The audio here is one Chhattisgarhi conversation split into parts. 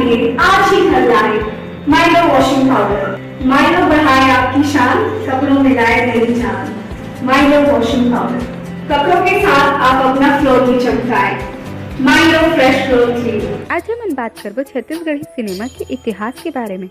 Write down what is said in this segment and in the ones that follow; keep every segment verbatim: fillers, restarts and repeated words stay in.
आज ही घर लाए माइलो वॉशिंग पाउडर। माइलो बढ़ाए आपकी शान, कपड़ों में लाए नई जान। माइलो वॉशिंग पाउडर, कपड़ों के साथ आप अपना फ्लोर भी चमकाए। Mylo fresh floor clean. आज हमन बात करबो छत्तीसगढ़ी सिनेमा के इतिहास के बारे में।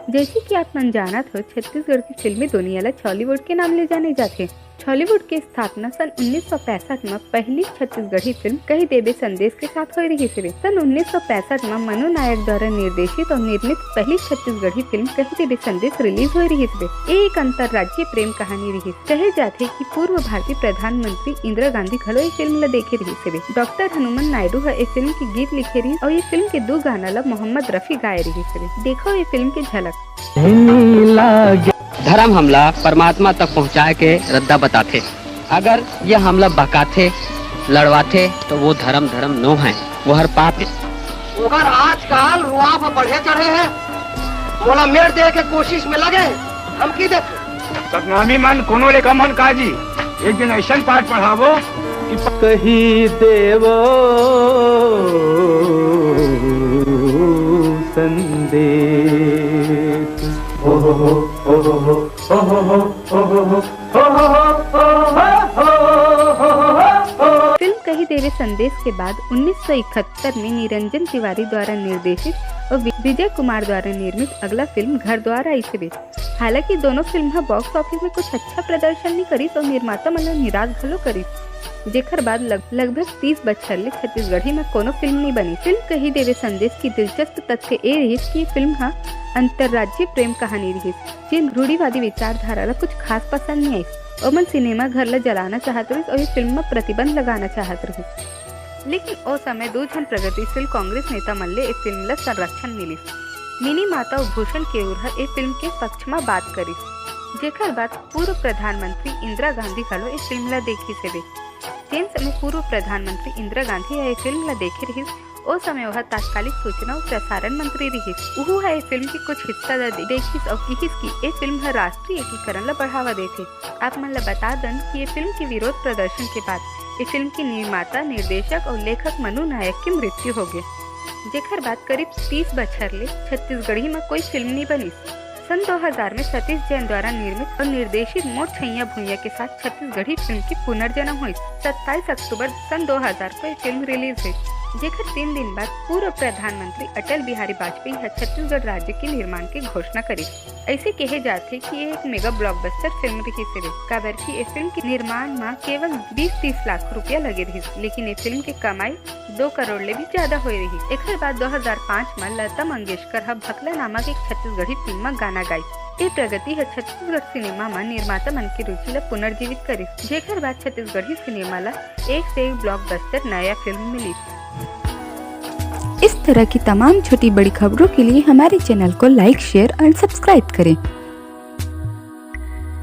जैसे कि आप मन जानत हो, छत्तीसगढ़ की फिल्मी दुनिया ला छॉलीवुड के नाम ले जाने जाथे। छॉलीवुड के स्थापना सन उन्नीस सौ पैंसठ म पहली छत्तीसगढ़ी फिल्म कही देबे संदेश के साथ होए रहिस हवे। सन उन्नीस सौ पैंसठ म मनु नायक द्वारा निर्देशित और निर्मित पहली छत्तीसगढ़ी फिल्म कही देबे संदेश रिलीज होए रहिस हवे। ये एक अंतर्राज्यीय प्रेम कहानी रहिस। कहे जाथे कि पूर्व भारतीय प्रधानमंत्री इंदिरा गांधी घलो ये फिल्म ला देखे रहिस हवे। डॉक्टर हनुमन नायडू ह ये फिल्म के गीत लिखे रहिस और ये फिल्म के दो गाना ला मोहम्मद रफी गाए रहिस हवे। देखो ये फिल्म के झलक। धर्म हमला परमात्मा तक पहुंचाए के रद्दा बताथे। अगर ये हमला बकाथे, लड़वाथे, तो वो धर्म धर्म नो है, वो हर पाप है। ओकर आजकाल रुआब बढ़े चढ़े है। मोला मेर दे के कोशिश में लगे, हम की देख। सतनामी मन कोनो ले कम हन का जी? एक दिन ऐसन पाठ पढ़ाबो कि कही देवो संदेश। फिल्म कही देवे संदेश के बाद उन्नीस सौ इकहत्तर में निरंजन तिवारी द्वारा निर्देशित और वि- विजय कुमार द्वारा निर्मित अगला फिल्म घर द्वार आइस हवे। हालांकि दोनों फिल्म ह बॉक्स ऑफिस में कुछ अच्छा प्रदर्शन नहीं करिस और निर्माता मन ला निराश घलो करिस, जेकर बाद लग, लगभग तीस बछर ले छत्तीसगढ़ी में कोनो फिल्म नहीं बनी। फिल्म कही देवे संदेश की दिलचस्प तथ्य ए रहिस कि ये फिल्म ह अंतर्राज्यीय प्रेम कहानी रहिस, जेन रूढ़िवादी विचारधारा ला कुछ खास पसंद नहीं आइस। ओमन सिनेमा घर ला जलाना चाहत रहिस और ये फिल्म में प्रतिबंध लगाना चाहत रहिस। लेकिन ओ समय दो झन प्रगतिशील कांग्रेस नेता मन ले ए फिल्म ला संरक्षण मिलिस। मिनी माता अउ भूषण केऊर ह ए फिल्म के पक्ष म बात करिस, जेकर बाद पूर्व प्रधानमंत्री इंदिरा गांधी घलो ए फिल्म ला देखिस हेवे। जेन समय पूर्व प्रधानमंत्री इंदिरा गांधी ह ए फिल्म ला देखे रिहिस, ओ समय ओह तात्कालिक सूचना अउ प्रसारण मंत्री रिहिस। उहू ह ए फिल्म के कुछ हिस्सा ला दे-, देखिस अउ किहिस कि ए फिल्म ह राष्ट्रीय एकीकरण ला बढ़ावा देथे। आप मन ला बता दन कि ये फिल्म के विरोध प्रदर्शन के बाद ये फिल्म के निर्माता, निर्देशक और लेखक मनु नायक के मृत्यु हो गए, जेकर बाद करीब तीस बछर ले छत्तीसगढ़ी में कोई फिल्म नहीं बनी। सन दो हज़ार में सतीश जैन द्वारा निर्मित और निर्देशित मोर छैया भुइया के साथ छत्तीसगढ़ी फिल्म के पुनर्जन्म हुई। सत्ताईस अक्टूबर सन दो हज़ार को ये फिल्म रिलीज हुई, जेकर तीन दिन बाद पूर्व प्रधानमंत्री अटल बिहारी वाजपेयी ह छत्तीसगढ़ राज्य के निर्माण के घोषणा करी। ऐसे कहे जाथे कि ये एक मेगा ब्लॉकबस्टर फिल्म रहिस हवे, काबर कि ये फिल्म के निर्माण म केवल बीस तीस लाख रुपया लगे रहिस, लेकिन ये फिल्म के कमाई दो करोड़ ले भी ज्यादा होए रहिस। एकर बाद दो हज़ार पाँच म लता मंगेशकर ह भकला नामक एक छत्तीसगढ़ी फिल्म म गाना गाइस। ये प्रगति ह छत्तीसगढ़ सिनेमा म निर्माता मन के रुचि ल पुनर्जीवित करिस, जेकर बाद छत्तीसगढ़ी सिनेमा ल एक से एक ब्लॉकबस्टर नया फिल्म मिलिस। इस तरह की तमाम छोटी बड़ी खबरों के लिए हमारे चैनल को लाइक, शेयर और सब्सक्राइब करें।